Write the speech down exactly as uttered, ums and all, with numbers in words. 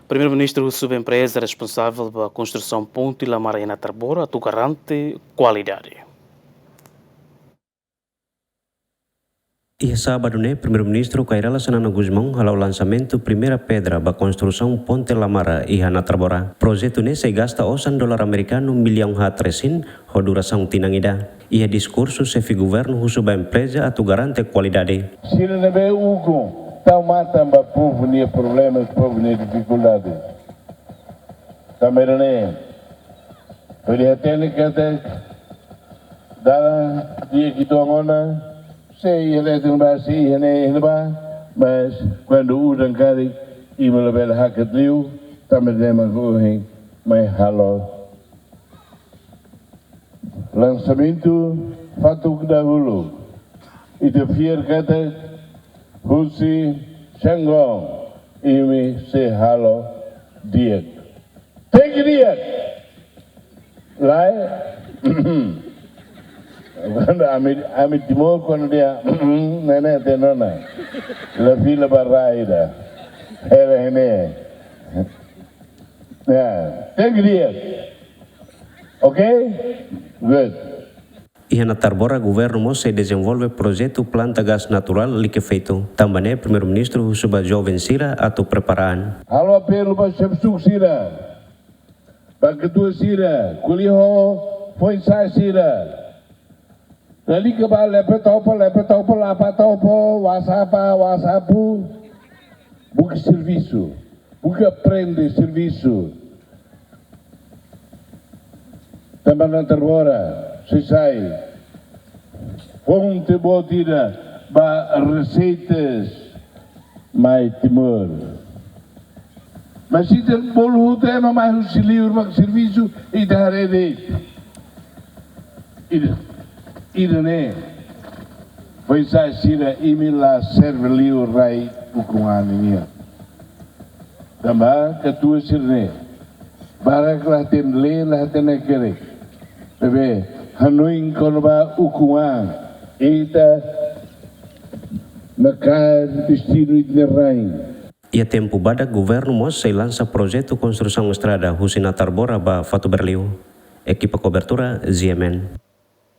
Primeiru-Ministru husu ba empreza responsavel ba konstrusaun ponte Lamara iha Natarbora atu garante kualidade. Iha sábadu ne'e, Primeiru-Ministru Kay Rala Xanana Gusmão hala'o lansamentu primeira pedra ba konstrusaun ponte Lamara iha Natarbora. Projetu ne'e sei gasta osan dolar amerikanu millaun haat resin, ho durasaun tinan ida. Iha diskursu, xefe governu husu ba empreza atu garante kualidade. Sira ne'ebé ukun tau matan ba povu nia problema, povu nia difikuldade. Tanba ne'e, hodi hatene katak dalan di'ak uitoan ona, sei iha leten ba, sei iha ne'e, iha ne'ebá, mas kuandu udan karik, imi labele hakat liu, tanba ne'e mak ohin mai halo lansamentu fatuk dahuluk. Ita fiar katak husi Xangon imi sei halo di'ak. Tenke di'ak. Lae. Kuandu ami, ami Timor, kuandu dehan ne'e, ne'e tenke ona. La fila ba rai ida. Hela ne'e. Ya, tenke di'ak. Oke? Good. Iha Natarbora, governu mós sei dezenvolve projetu planta gás naturál likefeitu. Tanba ne'e, Primeiru-Ministru husu ba joven sira atu prepara an. Halo apelu ba xefe suku sira, ba katuas sira, ko'alia ho foin-sa'e sira. Lalika ba Lepetopa, Lepetopa, Lapatopa, WhatsApp, WhatsApp. Buka servisu, buka aprende servisu. Tanba Natarbora sei sai fonte boot ida ba reseitas mai Timor. Mas ita bolu hotu ema mai husi liur mak servisu, ita haree de'it. Ida, ida-ne'e. Foin-sa'e sira, imi la serve liu rai ukun-an nian. Tanba katuas sira-ne'e barak la hatene lee, la hatene hakerek. Ne'ebé hanoin kona-ba ukun-an, ita nakar destinu ita-nia rain. Iha tempu badak, governu mós sei lansa projetu konstrusaun estrada husi Natarbora ba Fatuberliu. Ekipa kobertura, G M N.